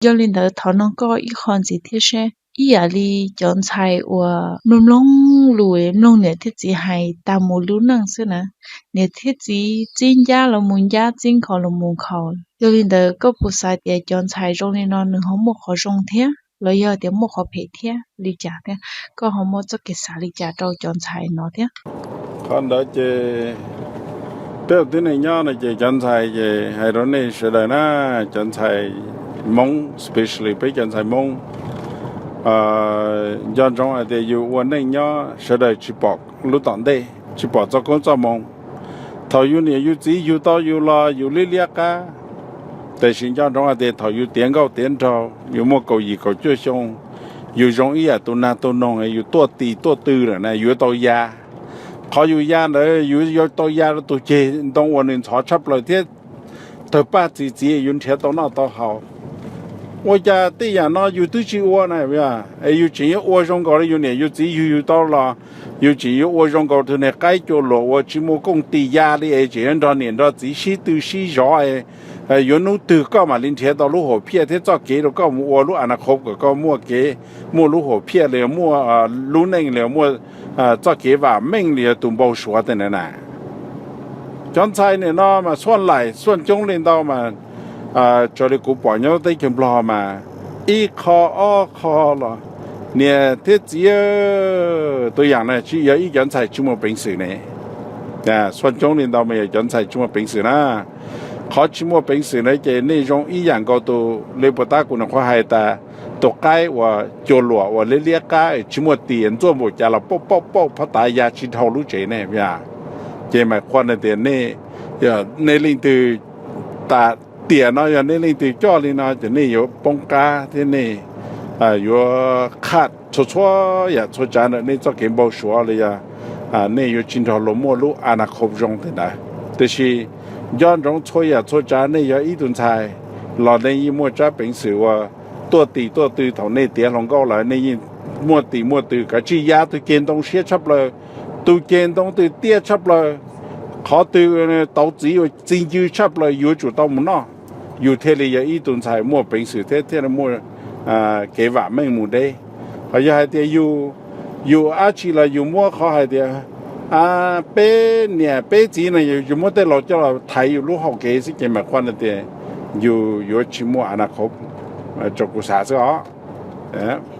Yog li ntawd thov noog koj ib qho ntxiv thiab seb, ib yam li cov ntxhais uas mloog mloog lus, mloog niam thiab txiv hais tas mus lub neej xwb na, niam thiab txiv txib ncab los mus ncab, txib nkhaus los mus nkhaus, yog li ntawd koj puas xav tias cov ntxhais zoo li no nws ho muaj qhov zoo thiab los yog tias muaj qhov phem thiab li cas thiab? Koj ho muaj txoj kev xav li cas rau cov ntxhais no thiab? Qhov ntawd ces peb ua tib neeg nyob no ces cov ntxhais ces hais rau nej sawv daws na, cov ntxhais Hmoob, especially peb cov ntxhais Hmoob, nco ntsoov hais tias yus ua neej nyob sawv daws tsis pom lub tom ntej, tsis pom txoj koob txoj moo. Thaum yus niam yus txiv yug tau yus los yus liab liab qab, tiam sis nco ntsoov hais tias thaum yus tiav nkauj tiav nraug, yus muaj kaum yim kaum cuaj xyoo, yus zoo ib yam tus nag tus noog, yus tuaj tis tuaj tw lawm na, yus yuav tau ya. Qhov yus ya ntawd yus yuav tau ya rau tus ceg ntoo uas nws ntxhov tshaj plaws thiab tawg paj txi txiv yus nrhiav tau noj tau haus. Ua cas tej yam no yus twb tsis ua na, es yus tseem yuav ua zoo nkaus li yus niam yus txiv yug yus tau los? Yus tseem yuav ua zoo nkaus tus niag qaib cua luam uas tsis muaj kooj tis ya li es tseem yuav nrog niam nrog txiv sib tw sib zov? Yuav hnub twg koj mam li nrhiav tau lub hom phiaj thiab txoj kev rau koj mus ua lub a na qhov kom koj muaj kev, muaj lub hom phiaj li, muaj lub neej li, muaj txoj kev vam meej li yog tus npau suav tej na? Cov ntxhais nim no mas xuaj laim xuaj coob li ntau mas, raws li kuv pom nyob teb chaws Nplog mas ib qho ob qho los niam thiab txiv, tus yam no tsis yog ib cov ntxhais tsis muaj peev xwm ne. Xuaj coob li ntau mas yog cov ntxhais tsis muaj peev xwm na. Qhov tsis muaj peev xwm na ces nej zoo ib yam nkaus tus li puas tab kuv nyuam qhuav hais tas, tus qaib uas cua luam uas liab liab qab tsis muaj tis, ntxuaj npaum cas los pauj pauj pauj phab tav ya tsis dhau lub tsev ne. Ces mas qhuas tias nej, nej leej twg tas tiam no yog nej leej twg coj li no ces nej yuav poob qab thiab nej yuav qhaj txhua txhua yam txhua tsav ntawm nej txoj kev npau suav li yog nej yuav tsis nrog luag muaj lub a na qhov zoo tej ntawd. Tiam sis nco ntsoov txhua yam txhua tsav, nej yog ib tug ntxhais los nej yeej muaj tsab peev xwm uas tuaj tis tuaj tw. Thaum nej tiav hluas nkauj lawm nej yeej muaj tis muaj tw, kav tsij ya tus ceg ntoo siab tshaj plaws, tus ceg ntoo twg tiaj tshaj plaws, qhov twg tauv txiv uas txi ncw tshaj plaws yuav tsum tau mus noj, yus thiaj li yog ib tug ntxhais muaj peev xwm thiab thiaj muaj kev vam meej mus deb. Ho yog hais tias yus, yus dab tsi los yus muab qhov hais tias peb niam peb txiv no yus muab tej laus coj los thaiv yus lub hauv kev xwb ces mas qhuas tias yus yuav tsis muaj a na qhov, rau kuv xav xwb os.